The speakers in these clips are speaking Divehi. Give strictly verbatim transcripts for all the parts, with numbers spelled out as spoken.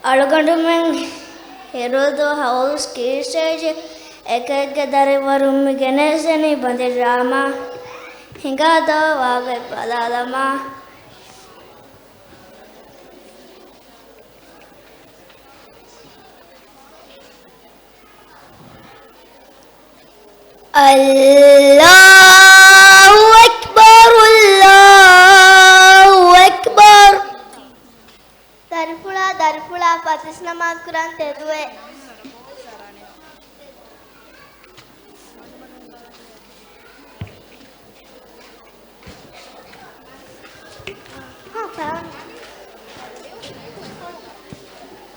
އަޅުގަނޑުމެން އިރުއޮތީ ހައުސް ކީ ސްޓޭޖް އެކެއްގެ ދަރިވަރުން މި ގެނެސްދެނީ ބަނދެ ޑްރާމާ. ހިނގާދޯ ވާގޮތް ބަލާލަމާ. އައްލާހު އަކްބަރު، އައްލާހު އަކްބަރު. ދަރިފުޅާ، ދަރިފުޅާ، ފަތިސް ނަމާދު ކުރަން ތެދުވޭ.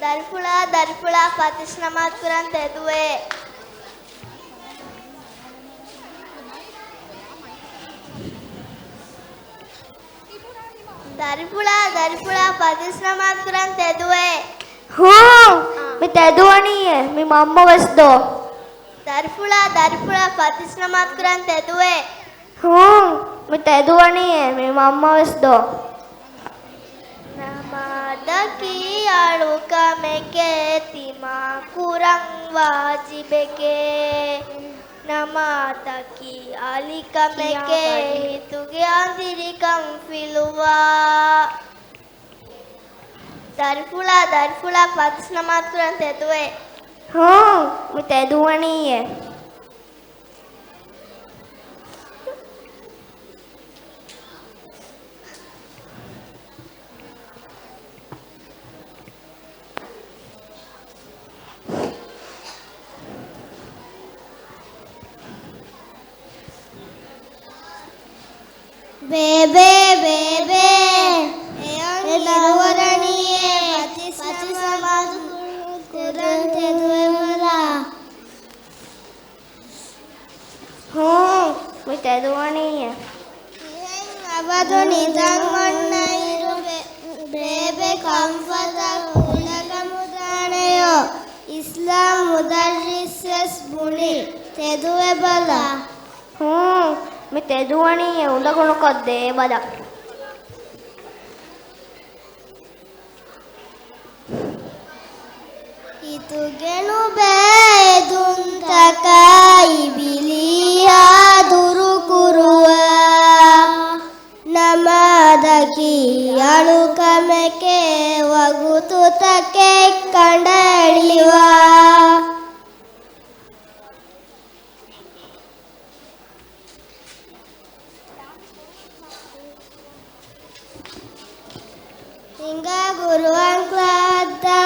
ދަރިފުޅާ، ދަރިފުޅާ، ފަތިސް ނަމާދު ކުރަން ތެދުވޭ. ދަރިފުޅާ، ދަރިފުޅާ، ފަތިސް ނަމާދު ކުރަން ތެދުވޭ. ހޫ، މި ތެދުވަނީއޭ، މި މަންމަ ވެސް ދޯ. ދަރިފުޅާ، ދަރިފުޅާ، ފަތިސް ނަމާދު ކުރަން ތެދުވޭ. ހޫ، މި ތެދުވަނީއޭ، މި މަންމަ ވެސް ދޯ. ނަމާދަކީ އަޅުކަމެކޭ، ތިމާ ކުރަން ވާޖިބެކޭ. ނަމާދަކީ އަލިކަމެކޭ، ހިތުގެ އަނދިރިކަން ފިލުވާ. ދަރިފުޅާ، ދަރިފުޅާ، ފަތިސް ނަމާދު ކުރަން ތެދުވޭ. ހޫ، މި ތެދުވަނީއޭ. ބޭބޭ، ބޭބޭ، އެއަށް އިރުއޮތީ ފަތިސް ނަމާދު ކުރަން ތެދުވެމަލާ. ހޫ، މި ތެދުވަނީއޭ. މިހެން އަބަދު ނިދަން އޮންނައިރު ބޭ-، ބޭބެ ކަންފަތަށް ކުޑަކަމުދާނެޔޯ. އިސްލާމް މުދައްރިސް ވެސް ބުނި ތެދުވެބަލަ. ހޫ، މި ތެދުވަނީއޭ އުނދަގުލުކޮށް ދޭބަލަ. ހިތުގެ ނުބައި އެދުންތަކާއި ބިލީހާ ދުރުކުރުވާ. ނަމާދަކީ އަޅުކަމެކޭ، ވަގުތުތަކެއް ކަނޑައެޅިވާ. ހިނގާ ޤުރުއާން ކްލާސް ދާ.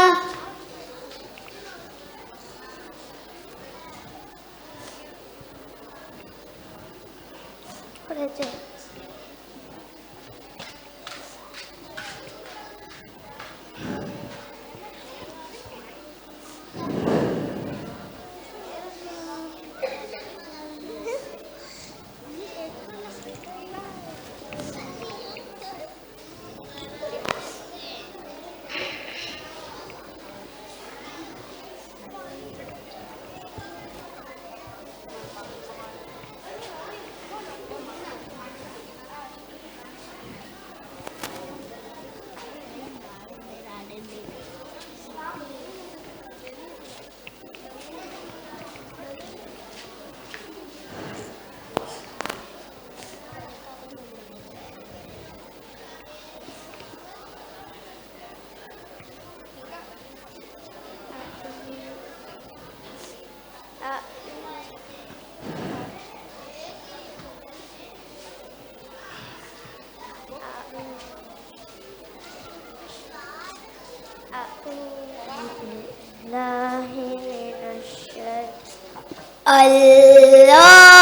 އައްލާހު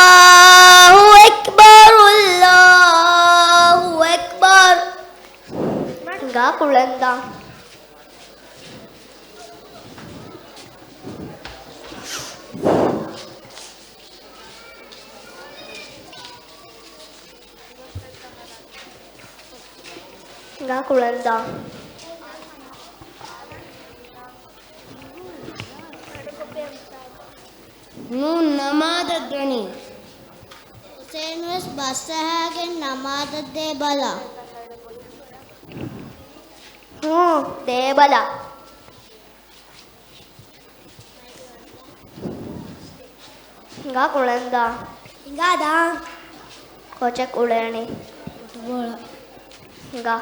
އަކްބަރު، އައްލާހު އަކްބަރު. ހިނގާ ކުޅެންދާ. ހިނގާ ކުޅެންދާ. ނޫން، ނަމާދަށް ދަނީ. ހުސެއިން ވެސް ބަސްއަހާގެން ނަމާދަށް ދޭބަލަ. ހޫ، ދޭބަލަ. ހިނގާ ކުޅެންދާ. ހިނގާ ދާ. ކޯޗެއް އުޅޭނީ. ފުޓުބޯޅަ. ހިނގާ.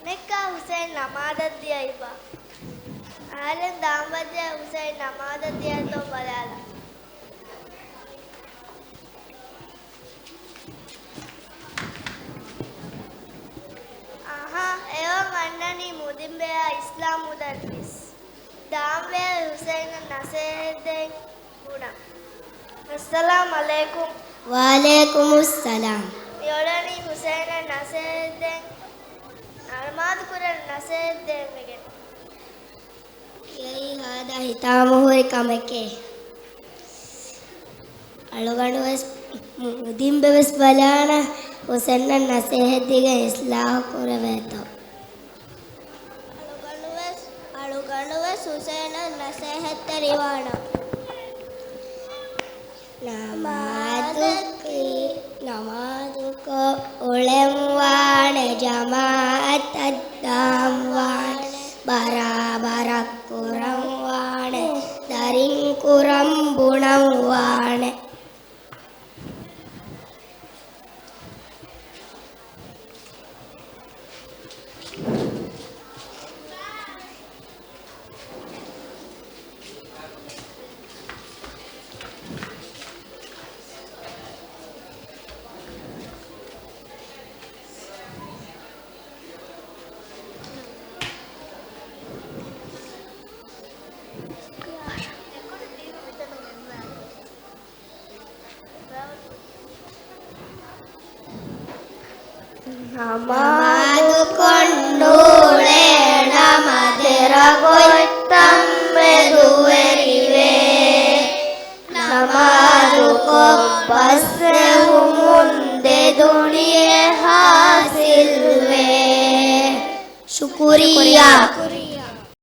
މެއްކާ ހުސެއިން ނަމާދަށް ދިޔައީބާ؟ އަހަރެން ދާން ވައްޖެ ހުސެއިން ނަމާދަށް ދިޔައެއްތޯ ބަލާލަ. އަހާ، އެއޮން އަންނަނީ މުދިންބެއާ އިސްލާމް މުދައްރިސް. ދާންވެ ހުސެއިނަށް ނަސޭހަތްދޭން ބުނަން. އައްސަލާމް ޢަލައިކުމް. ވަޢަލައިކުމުއްސަލާމް. މިއުޅެނީ ހުސެއިނަށް ނަސޭހަތްދޭން ނަމާދު ކުރަން ނަސޭހަތްދޭން ވެގެން. އެއީ ހާދަ ހިތާމަހުރި ކަމެކޭ. އަޅުގަނޑުވެސް މުދިންބެވެސް ބަލާނަން ހުސެންއަށް ނަސޭހަތްދީގެން އިސްލާހު ކުރެވޭތޯ. އަޅުގަނޑުވެސް، އަޅުގަނޑުވެސް ހުސެންއަށް ނަސޭހަތްތެރިވާނަން. ނަމާދުކީ، ނަމާދުކޮށް އުޅެންވާނެ، ޖަމާޢަތަށް ދާންވާނެ، ބަރާބަރަށް ކުރަންވާނެ، ދަރިން ކުރަން ބުނަންވާނެ. ނަމާދުކޮށް ނޫޅޭ ނަމަ ދެރަ ގޮތްތައް މެދުވެރިވޭ. ނަމާދުކޮށް ބަސް ޖެހުމުން ދެ ދުނިޔެ ހާސިލްވޭ. ޝުކުރިއްޔާ.